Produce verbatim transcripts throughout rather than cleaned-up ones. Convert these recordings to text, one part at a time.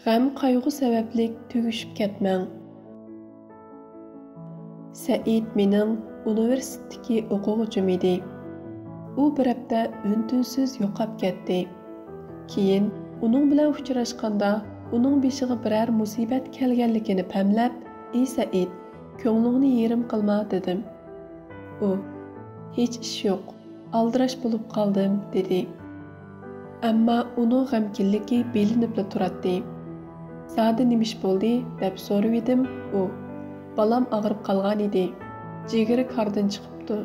غەم-قايغۇ سەۋەبلىك تۈگىشىپ كەتمەڭ. سەئىد مېنىڭ ئۇنىۋېرسىتېتتىكى ئوقۇغۇچىم ئىدى. ئۇ بىر ھەپتە ئۈن-تىنسىز يوقاپ كەتتى. كېيىن ئۇنىڭ بىلەن ئۇچراشقاندا، ئۇنىڭ بېشىغا بىرەر مۇسىبەت كەلگەنلىكىنى پەملەپ، «ئى سەئىد، كۆڭلۈڭنى يېرىم قىلما» دېدىم. ئۇ، «ھېچ ئىش يوق، ئالدىراش بولۇپ قالدىم» دېدى. ئەمما ئۇنىڭ غەمكىنلىكى بىلىنىپلا تۇراتتى. «زادى نېمە ئىش بولدى؟» دەپ سورىۋىدىم. ئۇ، «بالام ئاغرىپ قالغان ئىدى. جىگىرى كاردىن چىقىپتۇ.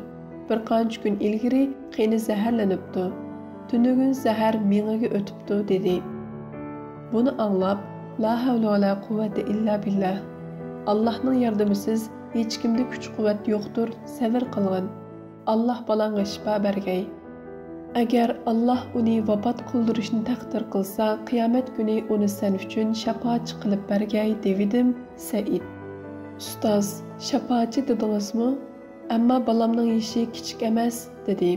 بىر قانچە كۈن ئىلگىرى قېنى زەھەرلىنىپتۇ. تۈنۈگۈن زەھەر مېڭىگە ئۆتۈپتۇ» دېدى. بۇنى ئاڭلاپ، «لا ھەۋلە ۋە لا قۇۋۋەتە ئىللا بىللا. ئاللاھنىڭ ياردىمىسىز ھېچكىمدە كۈچ-قۇۋۋەت يوقتۇر، سەۋر قىلغىن. ئاللاھ بالاڭغا شىپا بەرگەي. ئەگەر ئاللاھ ئۇنى ۋاپات قىلدۇرۇشنى تەقدىر قىلسا، قىيامەت كۈنى ئۇنى سەن ئۈچۈن شاپائەتچى قىلىپ بەرگەي» دېۋىدىم. سەئىد، «ئۇستاز، شاپائەتچى دېدىڭىزمۇ؟ ئەمما بالامنىڭ يېشى كىچىك ئەمەس» دېدى.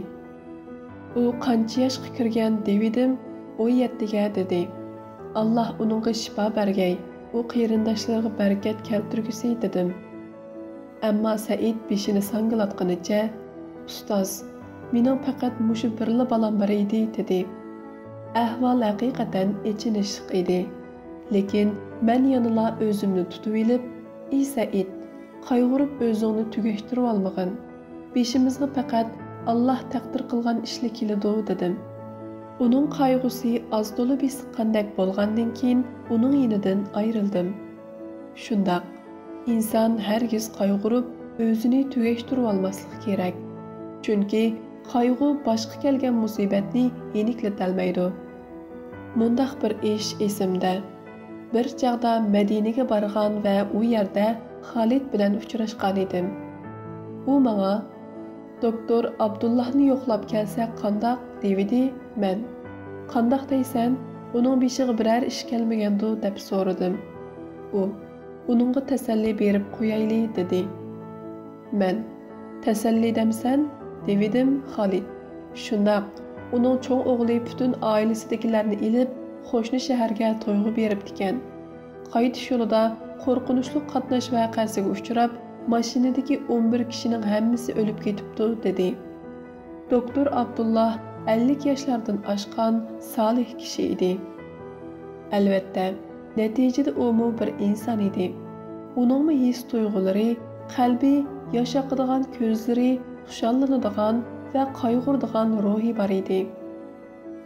ئۇ، «قانچە ياشقا كىرگەن؟» دېۋىدىم. «ئون يەتتىگە» دېدى. «ئاللاھ ئۇنىڭغا شىپا بەرگەي، ئۇ قېرىنداشلىرىغا بەرىكەت كەلتۈرگۈسى» دېدىم. ئەمما سەئىد بېشىنى ساڭگىلاتقىنىچە، «ئۇستاز، مېنىڭ پەقەت مۇشۇ بىرلا بالام بار ئىدى» دېدى. ئەھۋال ھەقىقەتەن ئېچىنىشلىق ئىدى. لېكىن مەن يەنىلا ئۆزۈمنى تۇتۇۋېلىپ، «ئى سەئىد، قايغۇرۇپ ئۆزۈڭنى تۈگەشتۈرۈۋالمىغىن. بېشىمىزغا پەقەت ئاللاھ تەقدىر قىلغان ئىشلا كېلىدۇ» دېدىم. ئۇنىڭ قايغۇسى ئاز-تولا بېسىققاندەك بولغاندىن كېيىن ئۇنىڭ يېنىدىن ئايرىلدىم. شۇنداق، ئىنسان ھەرگىز قايغۇرۇپ ئۆزىنى تۈگەشتۈرۈۋالماسلىق كېرەك. چۈنكى قايغۇ باشقا كەلگەن مۇسىبەتنى يېنىكلىتەلمەيدۇ. مۇنداق بىر ئىش ئېسىمدە. بىر چاغدا مەدىنىگە بارغان ۋە ئۇ يەردە خالىد بىلەن ئۇچراشقانىدىم. ئۇ ماڭا، «دوكتور ئابدۇللاھنى يوقلاپ كەلسەك قانداق؟» دېۋىدى. مەن، «قانداق دەيسەن؟ ئۇنىڭ بېشىغا بىرەر ئىش كەلمىگەندۇ؟» دەپ سورىدىم. ئۇ، «ئۇنىڭغا تەسەللى بېرىپ قويايلى» دېدى. مەن، «تەسەللى دەمسەن؟» دېۋىدىم. خالىد، «شۇنداق، ئۇنىڭ چوڭ ئوغلى پۈتۈن ئائىلىسىدىكىلەرنى ئېلىپ، قوشنا شەھەرگە تويغا بېرىپتىكەن. قايتىش يولىدا قورقۇنچلۇق قاتناش ۋەقەسىگە ئۇچراپ، ماشىنىدىكى ئون بىر كىشىنىڭ ھەممىسى ئۆلۈپ كېتىپتۇ» دېدى. دوكتور ئابدۇللا ئەللىك ياشلاردىن ئاشقان سالىھ كىشى ئىدى. ئەلۋەتتە، نەتىجىدە ئۇمۇ بىر ئىنسان ئىدى. ئۇنىڭمۇ ھېس تۇيغۇلىرى، قەلبى، ياش ئاقىدىغان كۆزلىرى، خۇشاللىنىدىغان ۋە قايغۇرىدىغان روھى بار ئىدى.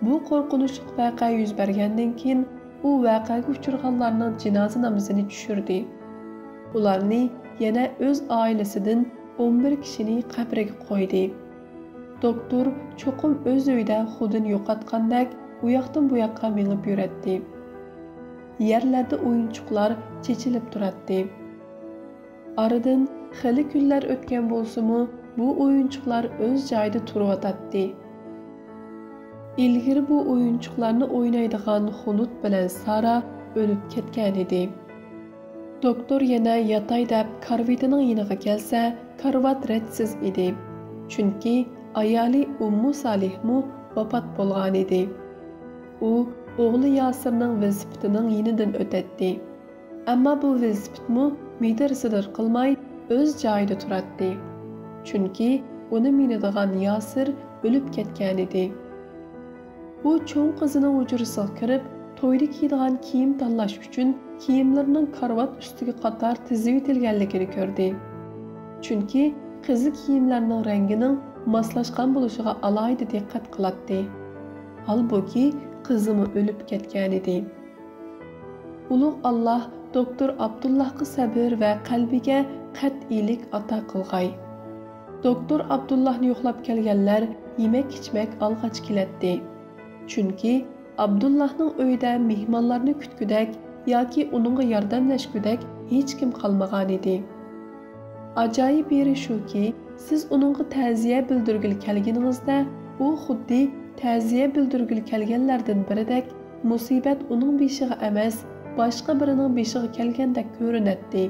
بۇ قورقۇنچلۇق ۋەقە يۈز بەرگەندىن كېيىن، ئۇ ۋەقەگە ئۇچرىغانلارنىڭ جىنازا نامىزىنى چۈشۈردى. ئۇلارنى يەنە ئۆز ئائىلىسىدىن ئون بىر كىشىنى قەبرىگە قويدى. دوكتور چوقۇم ئۆز ئۆيىدە خۇدىنى يوقاتقاندەك ئۇياقتىن بۇياققا مېڭىپ يۈرەتتى. يەرلەردە ئويۇنچۇقلار چېچىلىپ تۇراتتى. ئارىدىن خېلى كۈنلەر ئۆتكەن بولسىمۇ، بۇ ئويۇنچۇقلار ئۆز جايىدا تۇرۇۋاتاتتى. ئىلگىرى بۇ ئويۇنچۇقلارنى ئوينايدىغان خۇلۇد بىلەن سارا ئۆلۈپ كەتكەنىدى. دوكتور يەنە ياتاي دەپ كارىۋىتىنىڭ يېنىغا كەلسە، كارىۋات رەتسىز ئىدى. چۈنكى ئايالى ئۇممۇ سالىھمۇ ۋاپات بولغانىدى. ئۇ ئوغلى ياسىرنىڭ ۋېلىسىپىتىنىڭ يېنىدىن ئۆتەتتى. ئەمما بۇ ۋېلىسىپىتمۇ مىدىر-سىدىر قىلماي ئۆز جايىدا تۇراتتى. چۈنكى ئۇنى مىنىدىغان ياسىر ئۆلۈپ كەتكەنىدى. ئۇ چوڭ قىزىنىڭ ھۇجرىسىغا كىرىپ، تويدا كىيىدىغان كىيىم تاللاش ئۈچۈن كىيىملىرىنىڭ كارىۋات ئۈستىگە قاتار تىزىۋېتىلگەنلىكىنى كۆردى. چۈنكى قىزى كىيىملەرنىڭ رەڭگىنىڭ ماسلاشقان بولۇشىغا ئالاھىدە دىققەت قىلاتتى. ھالبۇكى، قىزىمۇ ئۆلۈپ كەتكەنىدى. ئۇلۇغ ئاللاھ دوكتور ئابدۇللاھقا سەبر ۋە قەلبىگە قەتئىيلىك ئاتا قىلغاي. دوكتور ئابدۇللاھنى يوقلاپ كەلگەنلەر يېمەك-ئىچمەك ئالغاچ كېلەتتى. چۈنكى ئابدۇللاھنىڭ ئۆيىدە مېھمانلارنى كۈتكۈدەك ياكى ئۇنىڭغا ياردەملەشكۈدەك ھېچكىم قالمىغانىدى. ئاجايىپ يېرى شۇكى، سىز ئۇنىڭغا تەزىيە بىلدۈرگىلى كەلگىنىڭىزدە، ئۇ خۇددى تەزىيە بىلدۈرگىلى كەلگەنلەردىن بىرىدەك، مۇسىبەت ئۇنىڭ بېشىغا ئەمەس، باشقا بىرىنىڭ بېشىغا كەلگەندەك كۆرۈنەتتى.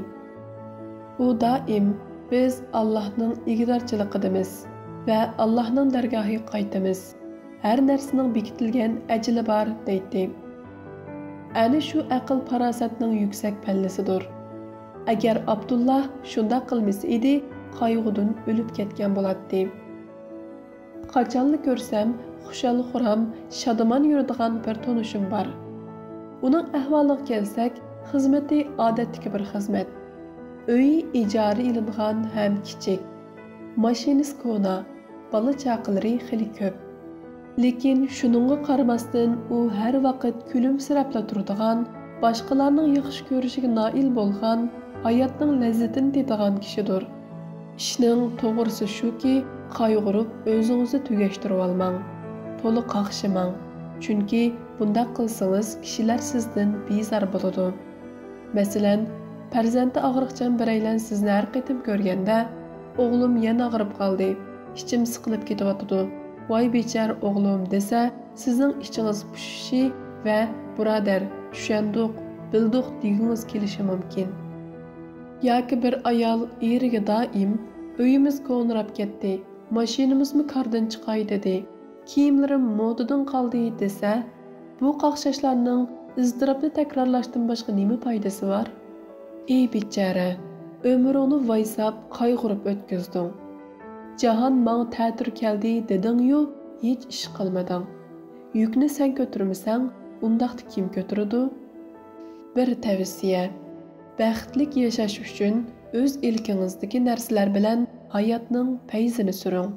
ئۇ دائىم، «بىز ئاللاھنىڭ ئىگىدارچىلىقىدىمىز ۋە ئاللاھنىڭ دەرگاھىغا قايتىمىز. ھەر نەرسىنىڭ بېكىتىلگەن ئەجىلى بار» دەيتتى. ئەنە شۇ ئەقىل-پاراسەتنىڭ يۈكسەك پەللىسىدۇر. ئەگەر ئابدۇللا شۇنداق قىلمىسا ئىدى، قايغۇدىن ئۆلۈپ كەتكەن بولاتتى. قاچانلا كۆرسەم، خۇشال-خۇرام، شادىمان يۈرىدىغان بىر تونۇشۇم بار. ئۇنىڭ ئەھۋالىغا كەلسەك، خىزمىتى ئادەتتىكى بىر خىزمەت. ئۆيى ئىجارە ئېلىنغان ھەم كىچىك. ماشىنىسى كونا، بالا-چاقىلىرى خېلى كۆپ. لېكىن شۇنىڭغا قارىماستىن، ئۇ ھەر ۋاقىت كۈلۈمسىرەپلا تۇرىدىغان، باشقىلارنىڭ ياخشى كۆرۈشىگە نائىل بولغان، ھاياتنىڭ لەززىتىنى تېتىغان كىشىدۇر. ئىشنىڭ توغرىسى شۇكى، قايغۇرۇپ ئۆزىڭىزنى تۈگەشتۈرۈۋالماڭ. تولا قاقشىماڭ. چۈنكى بۇنداق قىلسىڭىز، كىشىلەر سىزدىن بىزار بولىدۇ. مەسىلەن، پەرزەنتى ئاغرىقچان بىرەيلەن سىزنى ھەر قېتىم كۆرگەندە، «ئوغلۇم يەنە ئاغرىپ قالدى، ئىچىم سىقىلىپ كېتىۋاتىدۇ، ۋاي بىچارە ئوغلۇم» دېسە، سىزنىڭ ئىچىڭىز پۇشۇشى ۋە «بۇرادەر، چۈشەندۇق، بىلدۇق» دېگۈڭىز كېلىشى مۇمكىن. ياكى بىر ئايال ئېرىگە دائىم «ئۆيىمىز كونىراپ كەتتى، ماشىنىمىزمۇ كاردىن چىقاي» دېدى، «كىيىملىرىم مودىدىن قالدى» دېسە، بۇ قاقشاشلارنىڭ ئىزتىراپنى تەكرارلاشتىن باشقا نېمە پايدىسى بار؟ ئى بىچارە، ئۆمرۈڭنى ۋايساپ، قايغۇرۇپ ئۆتكۈزدۈڭ. «جاھان ماڭا تەتۈر كەلدى» دېدىڭيۇ، ھېچ ئىش قىلمىدىڭ. يۈكنى سەن كۆتۈرمىسەڭ، ئۇنداقتا كىم كۆتۈرىدۇ؟ بىر تەۋسىيە، بەختلىك ياشاش ئۈچۈن ئۆز ئىلكىڭىزدىكى نەرسىلەر بىلەن ھاياتنىڭ پەيزىنى سۈرۈڭ.